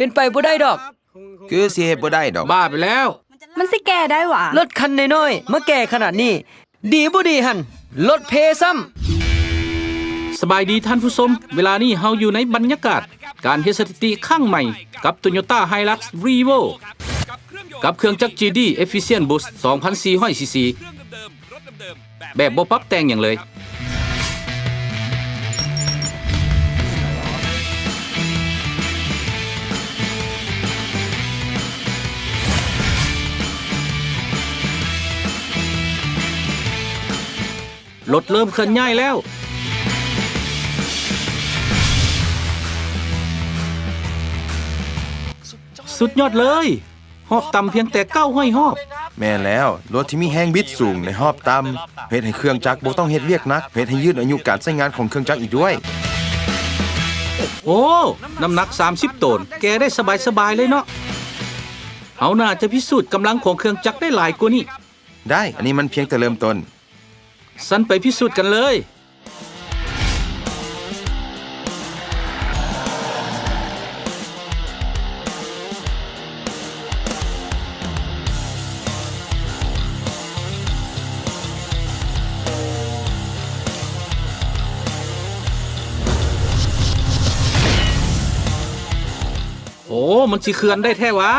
ປັນໄປບໍ່ໄດ້ດອກ. ຄືຊິເຮັດບໍ່ໄດ້ດອກ. ບ້າໄປແລ້ວ. ມັນຊິແກ້ໄດ້ຫວາ? ລົດຄັນນ້ອຍໆ ມາແກ່ຂະໜາດນີ້ ດີບໍ່ດີຫັ້ນ ລົດເພຊ້ຳ. ສະບາຍດີທ່ານຜູ້ຊົມ, ເວລານີ້ເຮົາຢູ່ໃນບັນຍາກາດການເຮັດສະຖິຕິຄັ້ງໃໝ່ກັບ Toyota Hilux Revo ກັບເຄື່ອງຈັກ GD Efficient Boost ສອງພັນສີ່ຮ້ອຍ cc ແບບບໍ່ປັບແຕ່ງຫຍັງເລີຍ. ລົດເລີ່ມເຄື່ອນຍ້າຍແລ້ວ. ສຸດຍອດເລີຍ! ຮອບຕ່ຳພຽງແຕ່ເກົ້າຮ້ອຍຮອບ. ແມ່ນແລ້ວ, ລົດທີ່ມີແຮງບິດສູງໃນຮອບຕ່ຳ ເຮັດໃຫ້ເຄື່ອງຈັກບໍ່ຕ້ອງເຮັດວຽກໜັກ, ເຮັດໃຫ້ຍືດອາຍຸການໃຊ້ງານຂອງເຄື່ອງຈັກອີກດ້ວຍ. ໂອ້ ນ້ຳໜັກສາມສິບໂຕນ, ແກ່ໄດ້ສະບາຍໆເລີຍເນາະ. ເຮົາໜ້າຈະພິສູດກຳລັງຂອງເຄື່ອງຈັກໄດ້ຫຼາຍກວ່ານີ້. ໄດ້, ອັນນີ້ມັນພຽງແຕ່ເລີ່ມຕົ້ນ. ຊັ້ນໄປພິສູດກັນເລີຍ. ໂອ້ ມັນຊິເຄື່ອນໄດ້ແທ້ຫວາ?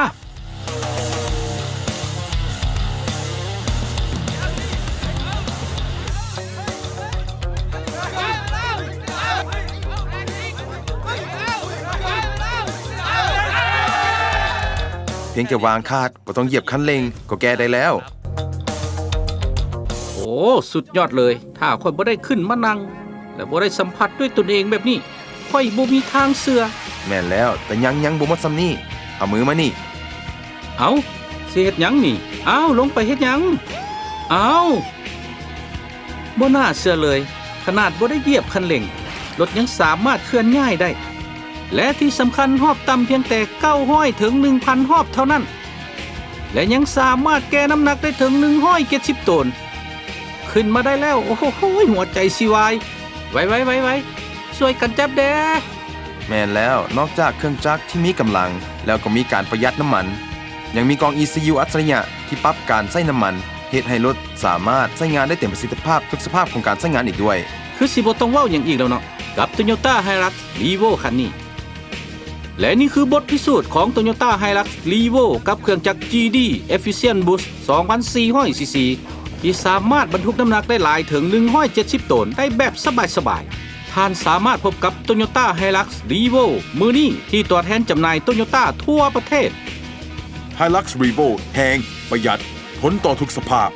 ພຽງແຕ່ວາງຄາດ, ບໍ່ຕ້ອງຢຽບຄັນເລັ່ງ ກໍແກ່ໄດ້ແລ້ວ. ໂອ້ ສຸດຍອດເລີຍ! ຖ້າຂ້ອຍບໍ່ໄດ້ຂຶ້ນມານັ່ງ ແລະ ບໍ່ໄດ້ສຳຜັດດ້ວຍຕົນເອງແບບນີ້, ຂ້ອຍບໍ່ມີທາງເຊື່ອ. ແມ່ນແລ້ວ, ແຕ່ຍັງ, ຍັງບໍ່ໝົດສ່ຳນີ້. ເອົາມືມານີ້. ເອົ້າ, ຊິເຮັດຫຍັງນີ້? ອ້າວ, ລົງໄປເຮັດຫຍັງ? ອ້າວ! ບໍ່ໜ້າເຊື່ອເລີຍ, ຂະໜາດບໍ່ໄດ້ຢຽບຄັນເລັ່ງ, ລົດຍັງສາມາດເຄື່ອນຍ້າຍໄດ້. ແລະ ທີ່ສຳຄັນ, ຮອບຕ່ຳພຽງແຕ່ເກົ້າຮ້ອຍເຖິງໜຶ່ງພັນຮອບເທົ່ານັ້ນ. ແລະ ຍັງສາມາດແກ່ນ້ຳໜັກໄດ້ເຖິງໜຶ່ງຮ້ອຍເຈັດສິບໂຕນ. ຂຶ້ນມາໄດ້ແລ້ວ, ໂອ້ໂຫ ຫົວໃຈຊິວາຍ. ໄວໆໆໆ ຊ່ວຍກັນຈັບແດ່. ແມ່ນແລ້ວ, ນອກຈາກເຄື່ອງຈັກທີ່ມີກຳລັງ ແລ້ວກໍມີການປະຢັດນ້ຳມັນ, ຍັງມີກ່ອງ ECU ອັດສະລິຍະທີ່ປັບການໃຊ້ນ້ຳມັນ, ເຮັດໃຫ້ລົດສາມາດໃຊ້ງານໄດ້ເຕັມປະສິດທິພາບທຸກສະພາບຂອງການໃຊ້ງານອີກດ້ວຍ. ຄືຊິບໍ່ຕ້ອງເວົ້າຫຍັງອີກແລ້ວເນາະ ກັບ Toyota Hilux Revo ຄັນນີ້. ແລະ ນີ້ຄືບົດພິສູດຂອງ Toyota Hilux Revo ກັບເຄື່ອງຈັກ GD Efficient Boost ສອງພັນສີ່ຮ້ອຍ cc ທີ່ສາມາດບັນທຸກນ້ຳໜັກໄດ້ຫຼາຍເຖິງໜຶ່ງຮ້ອຍເຈັດສິບໂຕນໄດ້ແບບສະບາຍໆ. ທ່ານສາມາດພົບກັບ Toyota Hilux Revo ມື້ນີ້ທີ່ຕົວແທນຈຳໜ່າຍ Toyota ທົ່ວປະເທດ. Hilux Revo ແຮງ, ປະຢັດ, ທົນຕໍ່ທຸກສະພາບ.